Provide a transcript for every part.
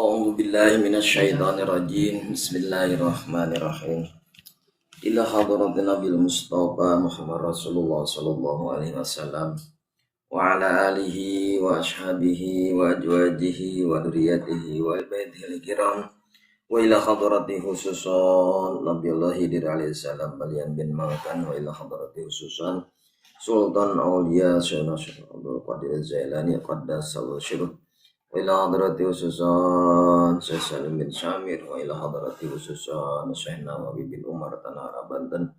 A'udzu billahi minasyaitonir rajim. Bismillahirrahmanirrahim. Ila hadratin Nabil Mustafa Muhammad Rasulullah sallallahu alaihi wasallam wa ala alihi wa ashabihi wa azwajihi wa dzurriyyatihi wa baitihil kiram wa ila hadrati khususan Nabiullah Khidir alaihi salam balian bin Malkan wa ila hadrati khususan Sultan Aulia Syekh Abdul Qadir Jailani qaddasallahu sirruh wa ila hadrati khususan Syekh Salim bin Samir wa ila hadrati khususan Syekh Nawawi bin Umar Tanara Banten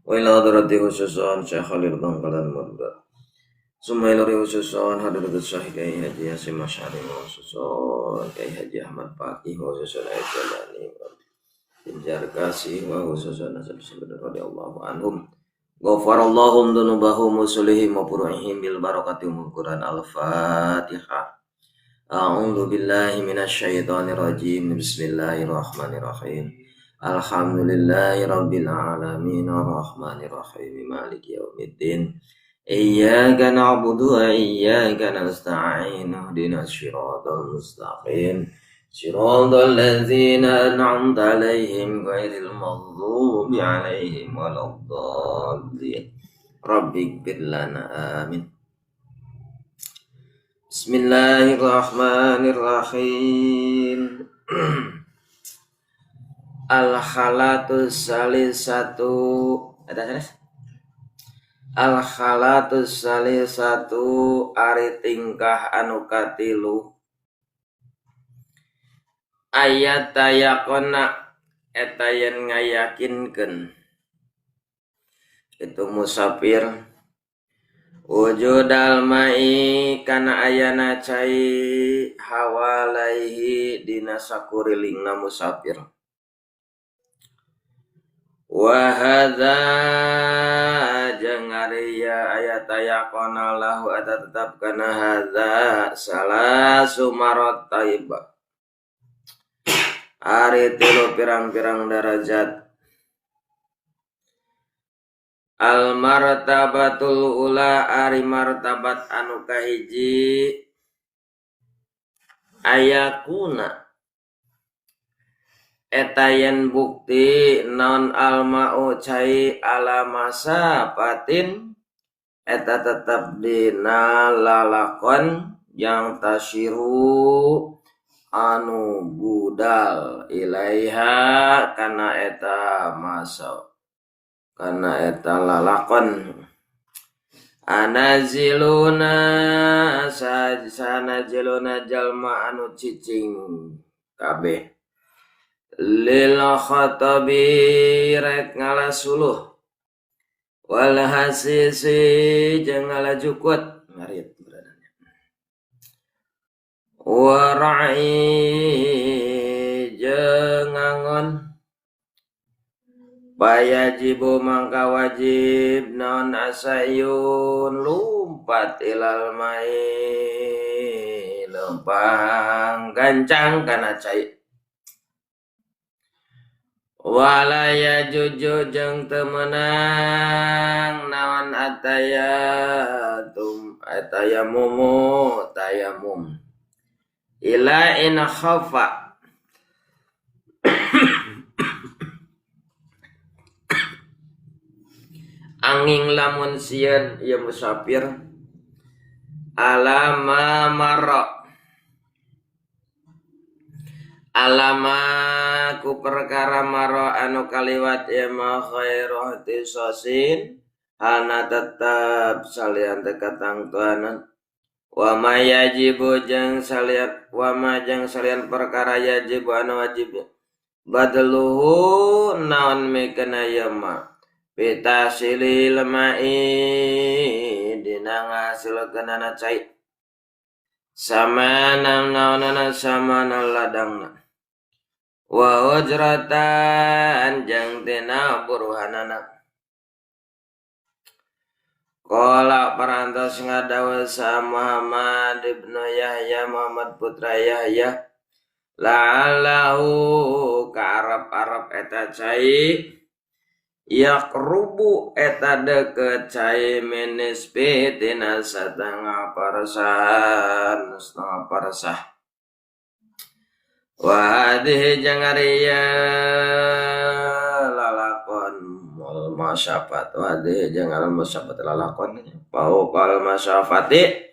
wa ila hadrati khususan Syekh Khalil Bangkalan Madura summa ila khususan hadratus Syekh Kiai Haji Hasyim Asy'ari khususan Kiai Haji Ahmad Faqih khususan Jalani bin Jarkasi wa khususan Nasab Sabda radhiyallahu anhum ghafarallahum dzunubahum wa sulihim wa furu'ihim bil barakati umul Quran. Al-Fatihah. A'udzu billahi minasyaitonir rajim. Bismillahirrahmanirrahim. Alhamdulillahi rabbil alamin arrahmanir rahim maliki yaumiddin. Iyyaka na'budu wa iyyaka nasta'in. Ihdinas siratal mustaqim. Siratal ladzina an'amta 'alaihim ghairil maghdubi 'alaihim waladdallin. Rabbighfir lana amin. Bismillahirrahmanirrahim. Al-khalatus salisatu eta sanes? Al-khalatus salisatu ari tingkah anu katilu ayat tayaqona eta yen ngayakinkeun itu musafir wujudal ma'i kana ayana cai hawalaihi dina sakurilingna musafir wa hadza jeung ari aya tayaqona lahu eta tetap kana hadza salasu marataib ari tilu pirang-pirang darajat. Al martabatul ula ari martabat anu kahiji ayakuna eta yen bukti naon alma'u cai ala masafatin eta tetep dina lalakon yang tasiru anu budal ilaiha kana eta masa kana eta lalakon anaziluna sanaziluna jalma anu cicing kabeh lil khatabi rek ngalasuluh wal hasisi jeung ngalajukut ngarit beradanya wa ra'i jeung ngangon payajibu mangka wajib naon asayun lumpat ilal mai lempang gancang kana cai wala yajuju jeung teu meunang naon atayatum atayamumu tayamum ila in khafa angin lamun sieun ieu musafir alama marra alama ku perkara marra anu kaliwat ieu mah khairu ihtisasin halna tetep salian teu katangtuanan wa ma yajibu jeung salian wa ma jeung salian perkara yajibu anu wajib badluhu naon mikeun ieu mah pitasilil ma'i dina ngahasilkeunana cai sama naonana sama ladangna wa ujratan jeung tina buruhanana qala parantos ngadawa sa Muhammad ibnu Yahya Muhammad putra Yahya la'allahu ka Arab-Arab eta cai yaqrubu eta deukeut cai minisbi tina satengah parsan setengah parsah. Wa hadhihi jeung ari lalakon mul masyafat wa hadhihi jeung al masyafat lalakon fauqal masyafati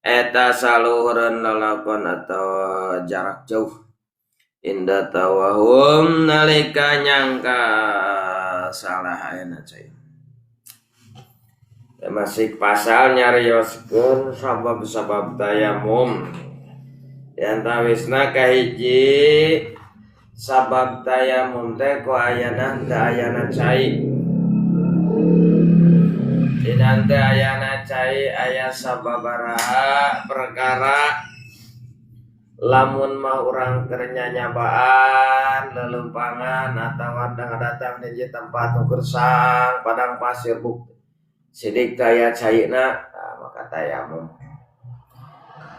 eta saluhureun lalakon atawa jarak jauh inda tawahum nalika nyangka salah ayana cai. Masih pasal nyarioskeun sabab-sabab tayamum. Di antawisna kahiji sabab tayamum teh ku ayana teu ayana cai. Dina teu ayana cai aya sababaraha perkara lamun mah urang keur nyanyabaan lelempangan atawa datang di tempat nu gersang padang pasir bukti sidik taya caina maka tayamum.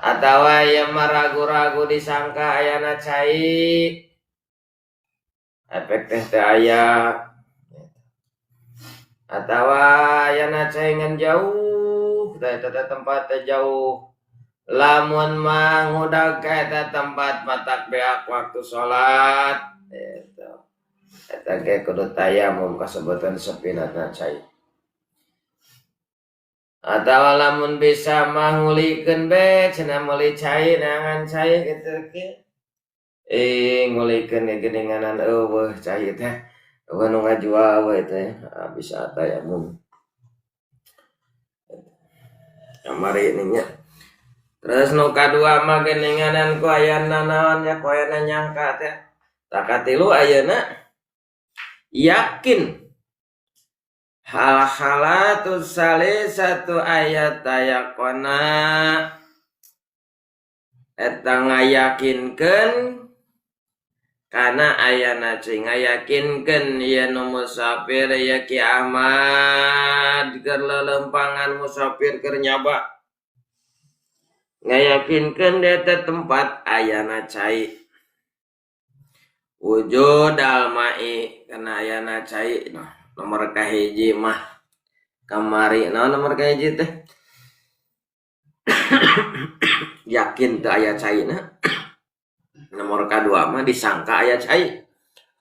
Atawa ieu mah ragu-ragu disangka ayana cai efek teh teu aya. Atawa ayana cai ngan jauh da eta tempat teh jauh. Lamun mah ngudag ka eta tempat matak beak waktu salat eta. Eta ge kudu tayamum kasebutan sepina cai. Atawa lamun bisa mah ngulikeun be cenah meuli cai neangan cai kitu ge. Ngulikeun ge geuninganan eueuh cai teh. Eueuh nu ngajual we teh bisa tayamum. Kamari nya. Terus nu kadua mah geuninganan ku ayana naon nya ku ayana nyangka teh. Tah katilu ayeuna yakin hal-halatu salisatu ayat tayaqona eta ngayakinkeun kana ayana cai ngayakinkeun ieu nu musafir ieu Ki Ahmad keur lelempangan musafir keur nyaba ngayakinkeun eta tempat ayana cai wujud almai kana ayana cai noh. Nomor kahiji mah kamari naon nomor kahiji teh yakin teu aya caina. Nomor kadua mah disangka aya cai.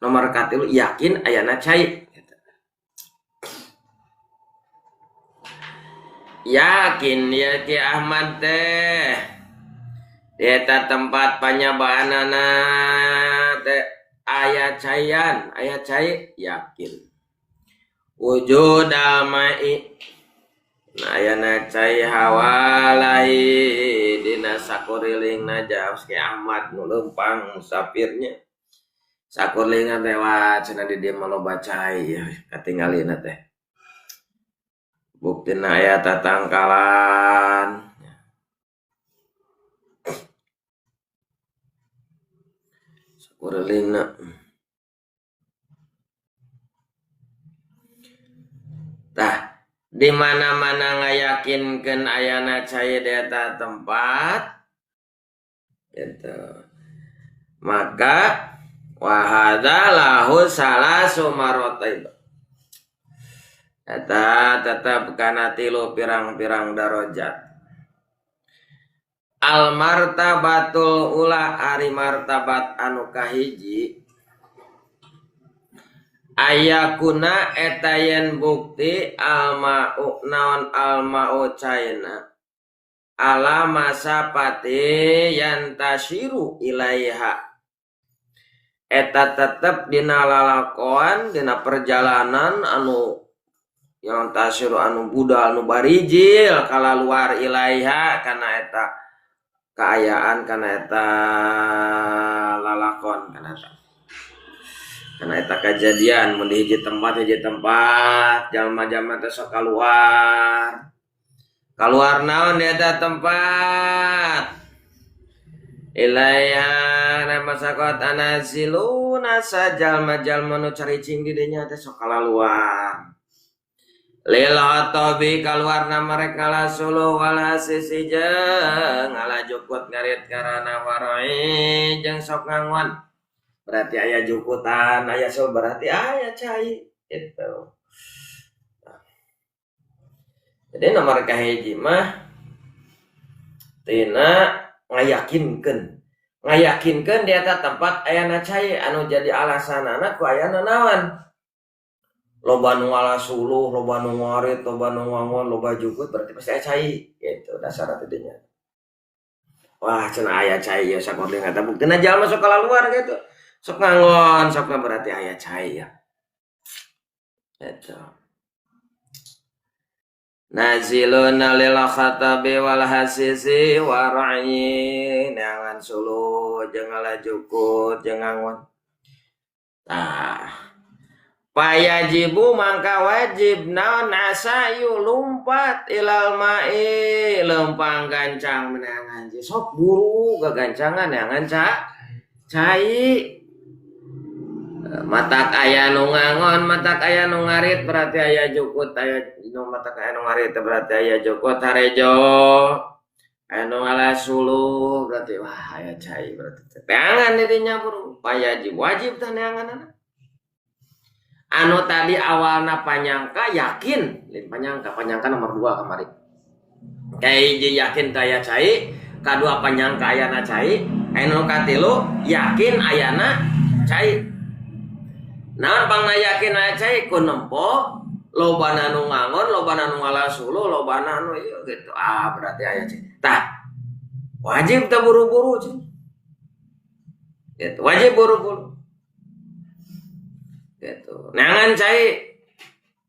Nomor katilu yakin ayana cai. Yakin ya Ki Ahmad teh eta tempat panyabaanana teh aya caian, aya cai yakin. Wujud almai nah ayana cai hawalai dina sakurilingna jaos Ki Ahmad nu leumpang musafirnya sakurilingna teh wah cenah di dieu mah loba cai katingalina teh buktina aya tatangkalan sakurilingna. Tah di mana-mana ngayakinkeun ayana cai di eta tempat gitu. Maka wa hadza lahu salasu marotib. Eta tetep kana tilu pirang-pirang darajat. Al martabatul ula ari martabat anu kahiji ayakuna eta yen bukti alma'u naon alma'u caina ala masapati yantashiru ilaiha eta tetep dina lalakoan dina perjalanan anu yantashiru anu budal anu barijil kalaluar ilaiha kana eta kaayaan kana eta lalakon kana eta karena eta kejadian mun di hiji tempat jalma-jalma teh sok kaluar. Kaluar naon di eta tempat? Ilaiha namasakot anaziluna sajalma-jalma nu caricing di dinya teh sok kaluar. Lil hatabi kaluarna mereka lasulu wala sisi jeung ngalajukut ngarit karana waroi jeung sok ngangon. Berarti aya jukutan, aya sol berarti aya cai gitu. Nah. Jadi nomor kahiji mah tina ngayakinkeun Ngayakinkeun di eta tempat ayana cai anu jadi alasanana ku ayana naon? Loba nu ngalasuluh, loba nu ngarit, loba nu ngangon, loba jukut berarti pasti aya cai gitu dasarna teh dinya. Wah cenah aya cai ieu sakorling eta buktina jalma sok kalaluar gitu. Sok ngangon, sok berarti aya cai ya. Gitu. Naziluna lil khatabi wal hasisi wa ra'yi neangan suluh jeung ngalajukut jeung ngangon. Tah. Payajibu mangka wajib naon asayu lumpat ilal ma'i lempang gancang meneangan sok buru gagancangan neangan cai. Matak aya nu ngangon, matak aya nu ngarit berarti aya jukut, aya nu matak aya nu ngarit berarti aya jukut harejo. Aya nu ngalasuluh berarti wah aya cai berarti. Teangan didinya buru, payajib wajib teh neanganana. Anu tadi awalna panyangka yakin, lain panyangka, panyangka nomor 2 kamari. Kahiji yakin teh aya cai, kadua panyangka ayana cai, anu katilu yakin ayana cai. Naon pangna yakin aya cai ku nempo lobana nu ngangon, lobana nu ngalasuluh, lobana nu ieu gitu. Ah berarti aya cai. Tah wajib teh buru-buru cai. Gitu, wajib buru-buru. Gitu. Neangan cai.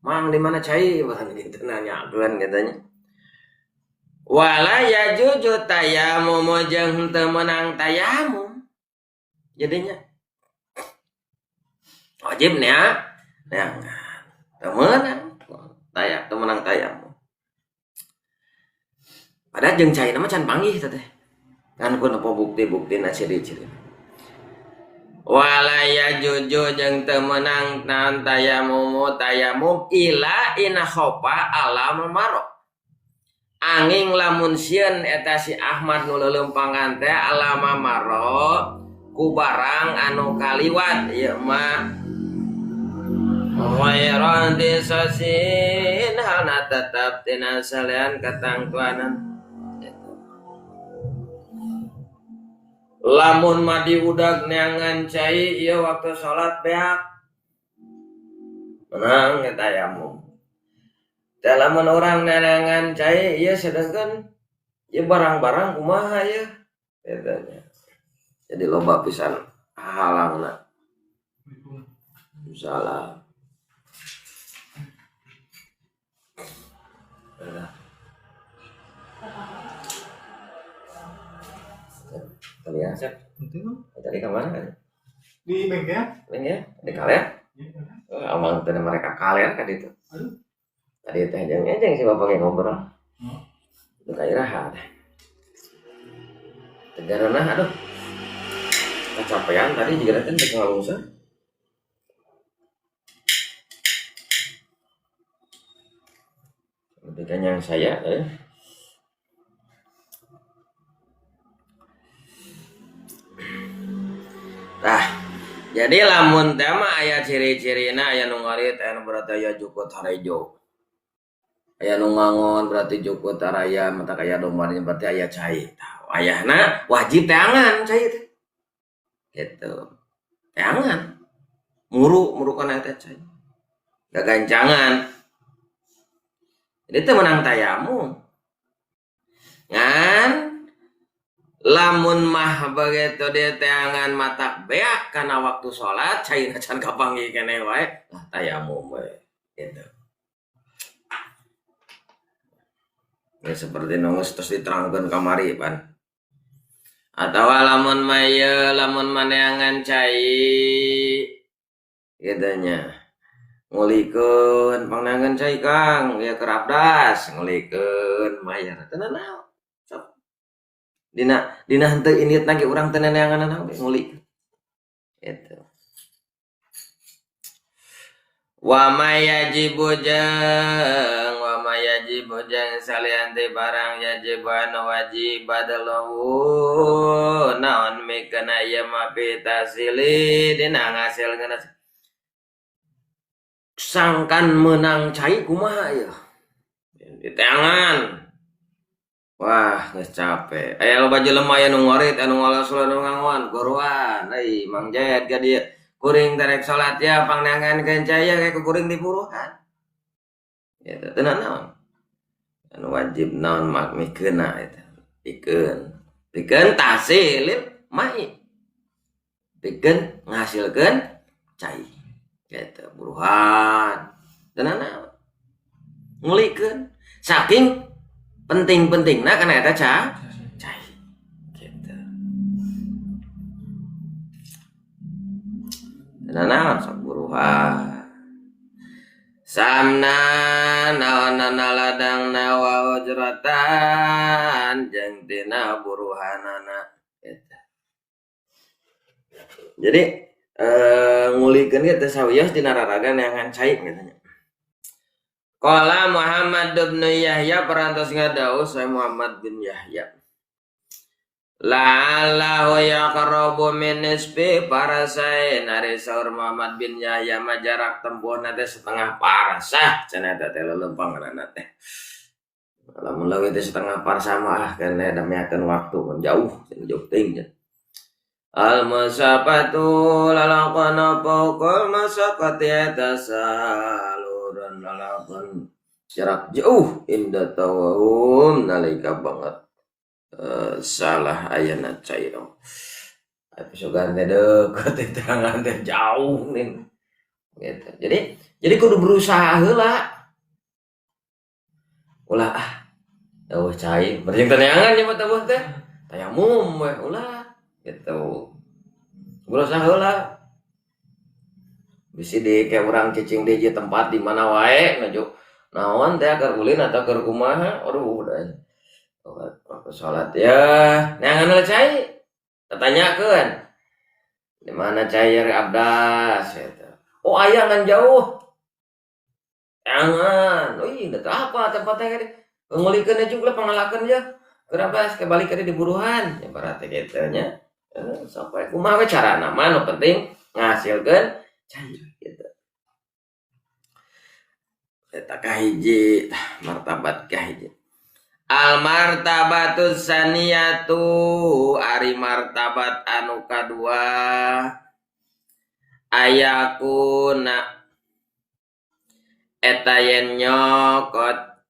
Mang di mana cai? Bahkan gitu nanyakeun katanya. Wala yajuju tayamum jeung teu meunang tayamum. Jadinya wajib neangan. Teu meunang taya, teu meunang tayamum. Padahal jeung cai mah can panggih teh. Kan ku nepo bukti-buktina ciri-ciri. Wala yajuju jeung teu meunang naon tayamumu tayamum ila in khofa alam maro. Angin lamun sieun eta si Ahmad nu leuleumpangan teh alama maro ku barang anu kaliwat ieu mah ghairan disasin halna tetep tina salian katangtuanan. Lamun mah diudag neangan cai ieu waktu salat beak menang eta tayamum. Teh lamun urang neangan cai ieu sedengkeun ieu barang-barang kumaha ieu eta nya. Jadi loba pisan halangna. Salah. Tadi ya, Sep. Tadi ke mana kan? Di bengkel. Bengkel? Di kalian? Iya. Amang tadi mereka kalian kan itu. Aduh. Tadi teh jeng si bapak yang ngobrol. Itu kayak raha teh. Tegarana aduh. Kecapean tadi juga teh dek ngalungsa. Lebih kenyang saya tadi. Tah, jadi lamun teh mah aya ciri-cirina, aya nu ngarit, aya nu berarti aya jukut harejo. Aya nu ngangon berarti jukut araya, mata kaya domba berarti aya cai. Tah, ayahna wajib teangan cai teh. Gitu. Teangan. Muru, muru kana eta cai. Gagancangan. Jadi teh menang tayamum. Ngan lamun mah begitu dia teangan matak beak karena waktu sholat caina can kapanggih keneh wae lah tayamum we gitu. Ya seperti nunggu terus diterangkeun kamari pan. Atawa lamun mah ieu lamun maneangan cai gitu nya. Ngulikeun pangneangan cai Kang ya keur abdas ngulikeun mayar teu nanaon. Dina dina henteu indit lagi urang teu neangan oge ngulik. Gitu. Wa may yajibu jeung wa may yajibu jeung salian ti barang yajib anu wajib badallahu naon mikeuna ieu mah pitasili dina ngasilkeun sangkan meunang cai kumaha ieu diteangan. Wah, geus capek. Aya loba jelema aya nu ngarit, anu ngalas anu ngangoan, buruan. Euy, Mang Jayat ka dieu. Kuring teh rek salat ya pangneangankeun cai ya ku kuring diburuhan. Gitu, teu nanaon. Anu wajib naon mah mikeunna eta. Pikeun. Pikeun tahsilil mai. Pikeun ngahasilkeun cai. Gitu, buruhan. Teu nanaon. Ngulikeun. Saking penting-pentingna kana eta cai. Gitu. Teu nanaon sok buruhan. Samna naonana ladangna wa ujratan jeung tina buruhanana eta. Jadi ngulikeun ge teh sawios dina raraga neangan cai kitu nya. Qala Muhammad bin Yahya parantos ngadawuh saya Muhammad bin Yahya. La'allahu yaqrabu min nisfi parasain. Ari saur Muhammad bin Yahya mah jarak tempuhna teh setengah parsah cenah eta teh leuleumpanganna teh. Lamun leuwih teh setengah parsah mah kana damiakeun waktu mun jauh cenah jauh teuing cenah. Al masafatu lalaqana fawqal masaqati eta saluran lalakon jarak jauh inda tawahum nalika banget salah ayana cai. Tapi sugan teh deukeut teh tangan teh jauh nih. Gitu. Jadi kudu berusaha heula. Ulah ah. Eueuh cai, berarti teh neangan nya mah teh teh. Tayamum we ulah gitu. Berusaha heula. Bisi di kayak urang cicing di hiji tempat di mana wae ngaju naon teh keur ulin atau keur kumaha. Aduh udah. Waktu salat ya neangan heula cai. Tatanyakeun. Di mana cai ari abdas gitu. Oh aya ngan jauh. Jangan. Euy, da apa tempatnya gede. Ngulikeun juga pangalakeun ya. Keur abdas ke balik di buruhan. Ya berarti kitu nya. Sampai kumaha we carana mah nu penting ngahasilkeun cai gitu. Eta kahiji martabat kahiji. Al martabatus saniyatu ari martabat anu kadua ayakuna eta yen nyokot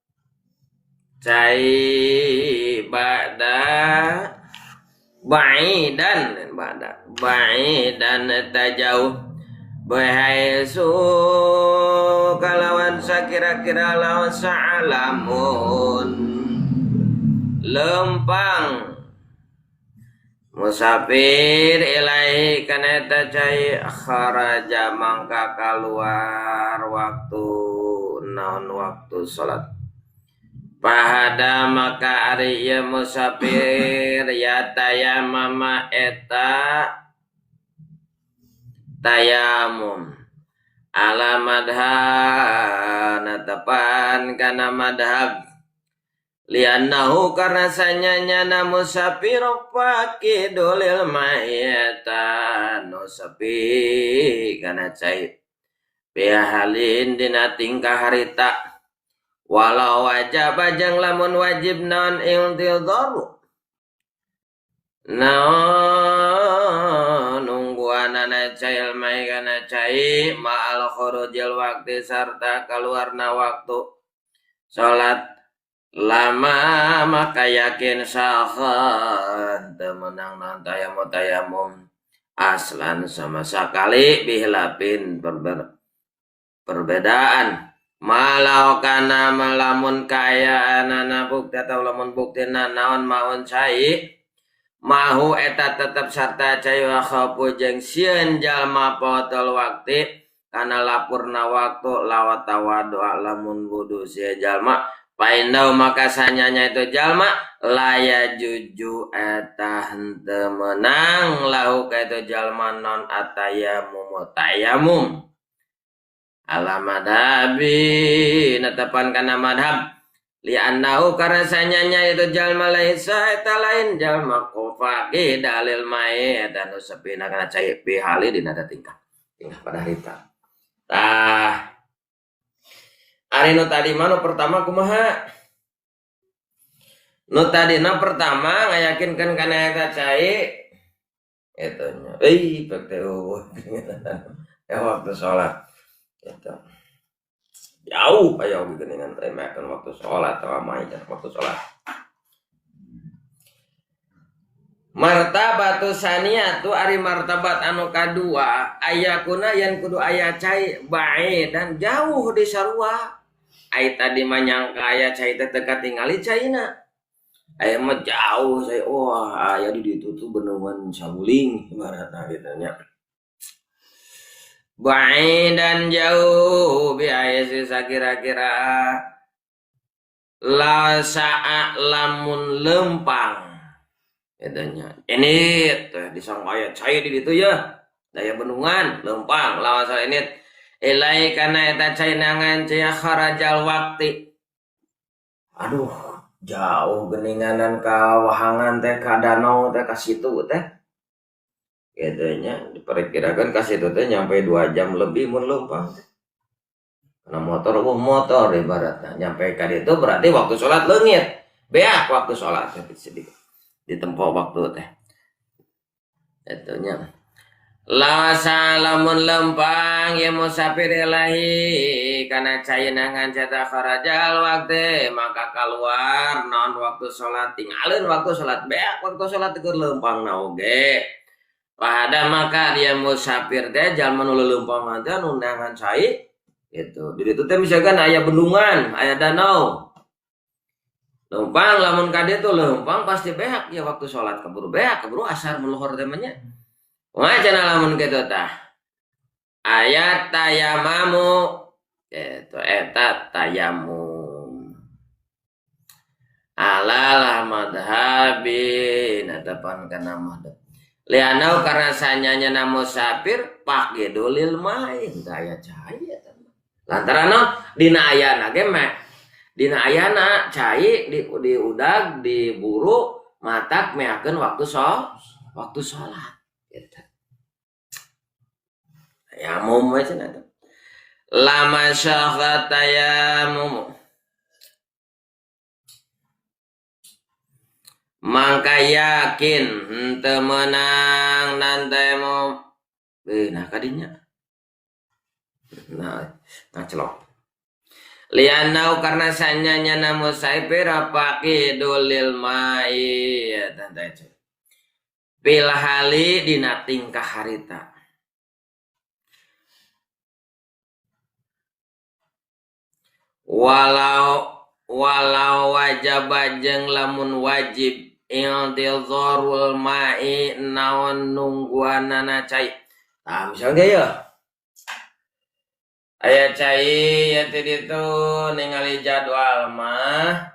cai ba'da ba'idan ba'da ba'idan eta jauh bahaisu kalawan sakira-kira lawan sa'alamun lempang musafir ilahi kana eta cai kharaja mangka kaluar waktu naon waktu salat pahada maka ari ieu musafir ya tayamama eta tayamum ala madhab netepan kana madhab liannahu karena sanyanya musafir faqidul ma'iyata nu sepi kana cai pihalin dina tingkah harita walau wajib jeung lamun wajib naon intidharu naon nungguanana cai mai kana cai ma'al khurujil waqti sarta kaluarna waktu salat lama maka yakin sahan teu meunang naon tayamum aslan sama sakali bihilafin perbedaan malau kana malamun kaayaanana bukti atau lamun buktina naon maun cai mahu eta tetep sarta cai wa khaufu jeung sieun jalma potol wakti kana lapurna waktu lawat tawadhu lamun wudu sia jalma paindau maka sanyanya itu jalma laya juju eta henteu meunang lahu ka itu jalma non atayamum tayamum ala madhabi netepan kana madhab li'annahu karena sanyanya itu jalma laisa eta lain jalma qafaqi dalil mae eta nu sepina kana cai pihali dina tingkah tingkah pada harita tah ari nu tadi mah nu pertama kumaha? Nu tadina pertama ngayakinkeun kana eta cai eta nya euy pek teh eueuh ya waktu sholat eta jauh aya oge geuningan teh makan waktu sholat atawa main waktu sholat. Martabatu saniatu ari martabat anu kadua ayakuna yen kudu aya cai bae dan jauh di sarua. Ai tadi mah nyangka aya cai teh teu katingali caina. Aya mah jauh cai, wah aya di ditu tuh bendungan Saguling ibaratna kitu nya. Bae dan jauh biaya sakira-kira la saa lamun lempang. Edanya ini teh disangka aya cai di ditu ya daya bendungan lempang lawan ini elai kana eta cai nangan cai kharajal waqti. Aduh jauh geninganan ka wahangan teh ka danau teh ka situ teh kitu nya diperkirakan ka situ teh nyampe 2 jam lebih mun lempang karena motor eueuh motor ibaratna nyampe ka ditu berarti waktu salat leungit beak waktu salat teh sedikit ditempo waktu teh itunya la salamun lempang ya musafir ilahi kana cai nangan cata kharajal waktu maka keluar naon waktu salat tinggalin waktu salat beak waktu salat keur lempang na oge pada maka dia musafir teh jalma nu leumpang teh nu nangan cai gitu di ditu teh misalkan aya bendungan aya danau lempang lamun ka ditu lempang pasti beak ya waktu salat keburu beak keburu asar meluhur teh mah nya. Kumaha cenah lamun kitu tah ayat tayamamu kitu eta tayamum alal madhabi natapan kana madhab lianau karena sanyanya na musafir paqidulil main daya cahaya lantaran dina ayana ge mah dina ayana cai di udag diburu matak meakeun waktu waktu salat eta tayamum we cenah teh lama syakha tayamum mangka yakin henteu meunang nantemu nah kadinya nah ngacelok lianau karena sanyanya namu saipir paqidulil mai eta teh bil hali dina tingkah harita walau wajib jeung lamun wajib intizarul mai naon nungguanana cai tah misalnya ya aya cai ya tadi itu ningali jadwal mah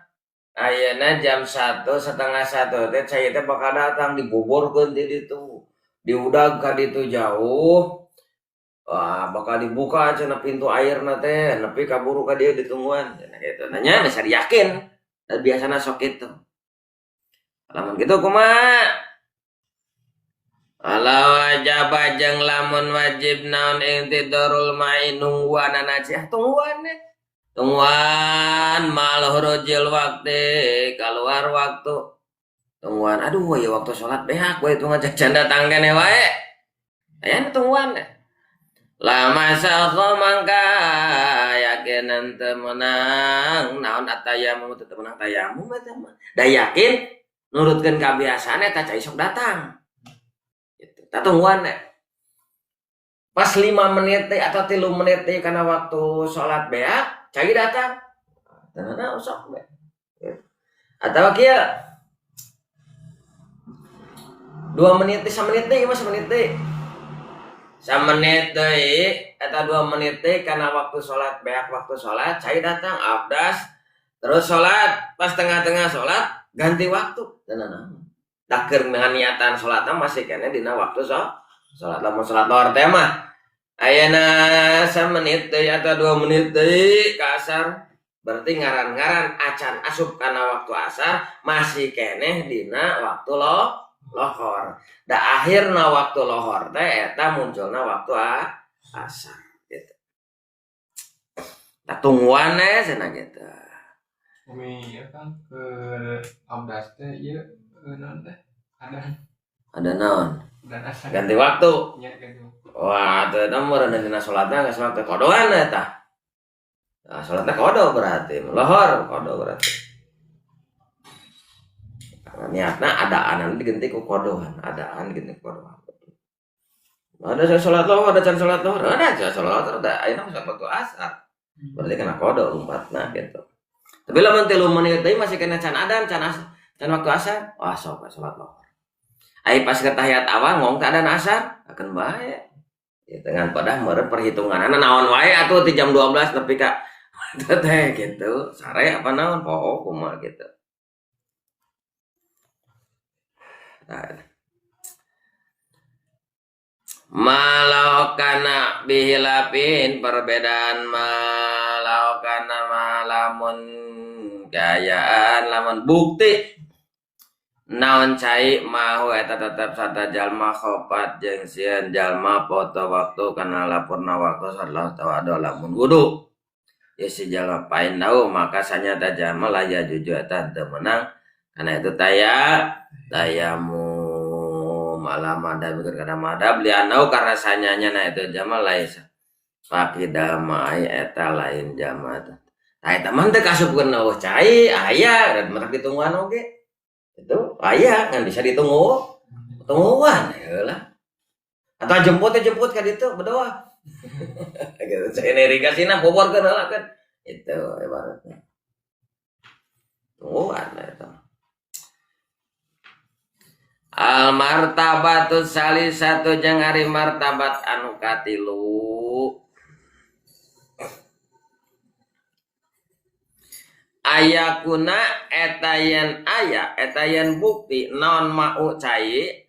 ayeuna jam 1:30 teh cai teh bakal datang diboborkeun ti ditu diudag ka ditu jauh wah bakal dibuka cenah pintu airna teh nepi kaburu ka dieu ditungguan cenah kitu nanya bisa diyakin dan biasana sok kitu lamun kitu kumaha Ala wajib jeung lamun wajib naon intidharul mai nungguanana cai tungguan deh tungguan mal hurujil waqti keluar waktu tungguan aduh ya waktu salat beak we itu ngajak janda tangkene wae aya tungguan deh lama sakho mangka yakinan teu meunang naon atayamum teu meunang tayamum eta mah da yakin nurutkeun kabiasaan eta cai sok datang gitu tungguan deh pas 5 menit teh atau 3 menit teh karena waktu salat beak cai datang tenana sok be atau kieu 2 menit teh 1 menit teh mah 1 menit teh 1 menit deui atau 2 menit teh karena waktu salat beak waktu salat cai datang abdas terus salat pas tengah-tengah salat ganti waktu tenana dakeur dengan niatan salatna masih keneh dina waktu salat lamun salat lohor teh mah ayeuna 1 menit deui atau 2 menit deui ka asar berarti ngaran-ngaran acan asup kana waktu asar masih keneh dina waktu lohor da akhirna waktu lohor teh eta munculna waktu asar gitu. Tah tungguan we cenah gitu. Umi ya kan ke abdas teh ieu naon teh? Ada naon? Dan asar. Ganti waktu. Nya ganti waktu. Wah, teu eta meureun dina salatna geus salat teh kodoan eta. Nah, salatna kodo berarti, lohor kodo berarti. Karena niatna adaan diganti ku kodoan, adaan diganti ku kodoan. Ada saya salat lohor, ada can salat lohor, ada saya salat lohor, ada ayeuna mah waktu asar. Berarti kena kodo lompatna gitu. Tapi lamun 3 menit deui masih kena can adan, can asar, can waktu asar, wah sok salat lohor. Ai pas ke tahiyat awal ngomong teh adan asar, akan bae. Ya dengan pada meureun perhitunganana naon wae atuh ti jam 12 nepi ka teh gitu. Sare apa naon poho kumaha gitu. Nah. Malaukana bihilapin perbedaan malaukana malamun gayaan lamun bukti naon cai mahu eta tetep sata jalma khopat jeung sieun jalma foto waktu kana lapurna waktu salah tawa lamun wudu ya si jalma pain nau maka sanyata jalma laya juju eta teu meunang kana itu tayamu malam ada mikir kana madhab lianau karena sanyanya na itu jalma laisa pakidamai eta lain jalma teh. Tah eta mah teu kasupkeun eueuh cai aya dan matak ditungguan oge. Itu aya ngan bisa ditunggu. Tungguan heula. Atau jemput jemput ka ditu berdoa. Gitu cai irigasi-na boborkeun heula kan. Itu ibaratnya. Tungguan eta. Al martabatu salisatu jeung ari martabat anu katilu. Ayakuna eta yen aya eta yen bukti naon mau cai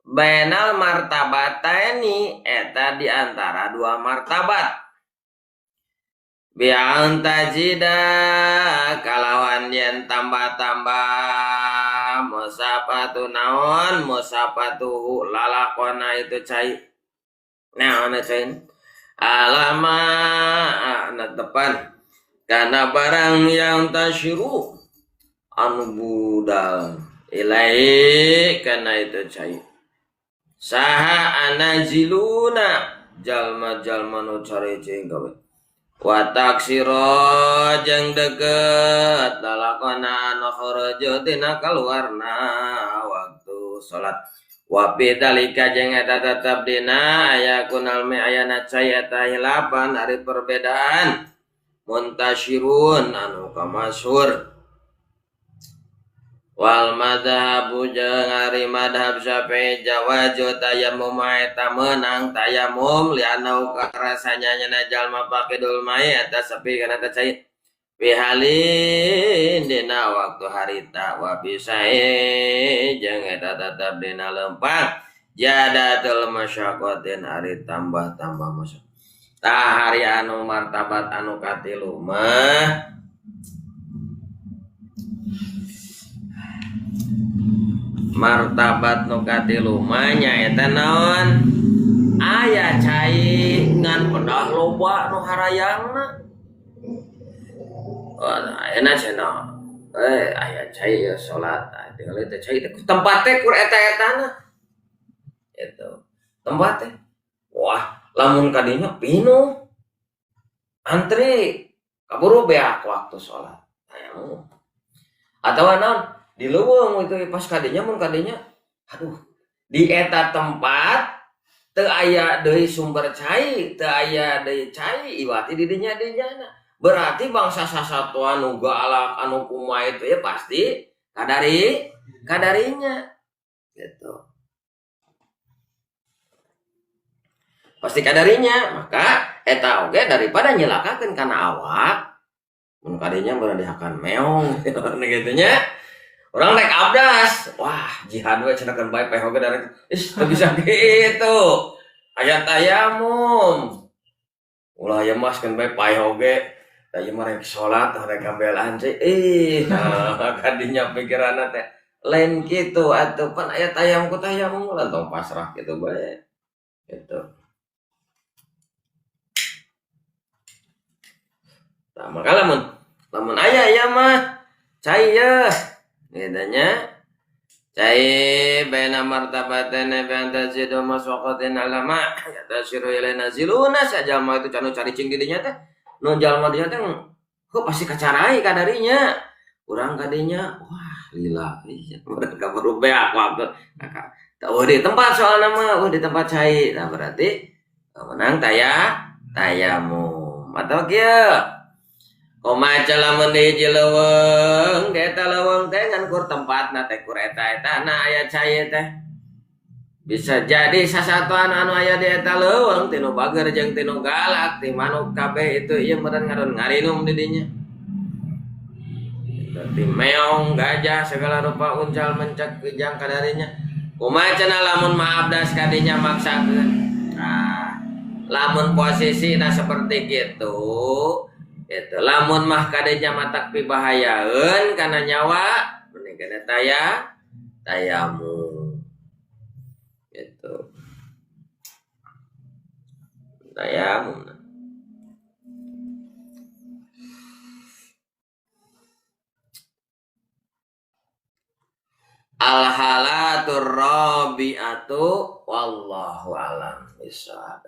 bainal martabataini eta di antara dua martabat. Bi'an tajida kalawan yen tambah-tambah musafatu naon musafatuhu lalakona itu cai naon cai alama netepan karena barang yang tasyiru anu budal ilai karena itu cai saha anaziluna jalma-jalma nu caricing gawe wa taksiro jeung deket lalakona anu khuruju tina kaluarna waktu salat wa bi dalika jeung eta tetep dina aya kunal mi ayana cai eta hilapan ari perbedaan muntasyirun anu kamasyhur wal madhabu jeung ari madhab Syafi'i jawaju tayammum eta meunang tayammum lianau karasanya nya jalma paqidul mai eta sepi kana teh cai bihalin dina waktu harita wa bisae jeung eta tetep dina lempang jadatul masyaqqatin ari tambah-tambah masyaqqat. Tah hari anu martabat anu katilu mah martabat nu katilu mah nyaeta naon aya cai ngan pedah loba nu harayangna. Oh, ayeuna cenah aya cai ya salat tinggal teh cai tempat teh kur eta-etana itu tempat teh wah lamun kadinya pinuh antri kaburu beak waktu salat aya atawa naon di leuweung itu pas kadinya mun kadinya aduh di eta tempat teu aya deui sumber cai teu aya deui cai iwati di dinya dinyana berarti bangsa sasatuan nu galak anu kumaha itu ya pasti kadarinya gitu pasti kadarinya maka eta oge daripada nyelakakeun kana awak mun kadinya beurang dihakan meong gitu nya. Orang naik abdas, wah jihad we cenah keun bae peho ge darek, ih teu bisa gitu. Aya tayamum. Ulah aya mas keun bae paeho ge, da ieu mah rek salat rek ngabelaan cai. Ih, kadinya pikiranna teh lain kitu atuh pan aya tayamum ku tayamum lah tong pasrah kitu bae. Gitu. Tah maka lamun Lamun aya ieu mah cai yeuh gitu nya. Cai baina martabatana bi antazidu maswaqatin alama yatasiru ilaina ziluna sajalma itu canu caricing di dinya teh. Nu jalma dinya teh heuh pasti kacarai kadarinya. Urang kadinya wah lila mereka baru beak waktu. Nah, di tempat soalna mah, di tempat cai. Nah berarti menang tayamum. Atau kieu kumaha lamun di hiji leuweung, di eta leuweung teh ngan kur tempatna teh kur eta-eta na aya cai teh. Bisa jadi sasatuan anu aya di eta leuweung tinu bager jeung tinu galak, ti manuk kabeh itu ieu meureun ngadon ngarinum di dinya. Ti meong, gajah, segala rupa uncal mencek kijang kadarinya. Kumaha cenah lamun maabdas kadinya maksakeun. Nah, lamun posisina seperti kitu, gitu. Lamun mah kadinya matak pibahayaeun kana nyawa, mending kana tayamum. Gitu. Tayamum. Al halatur rabi'atu wallahu alam bisawab.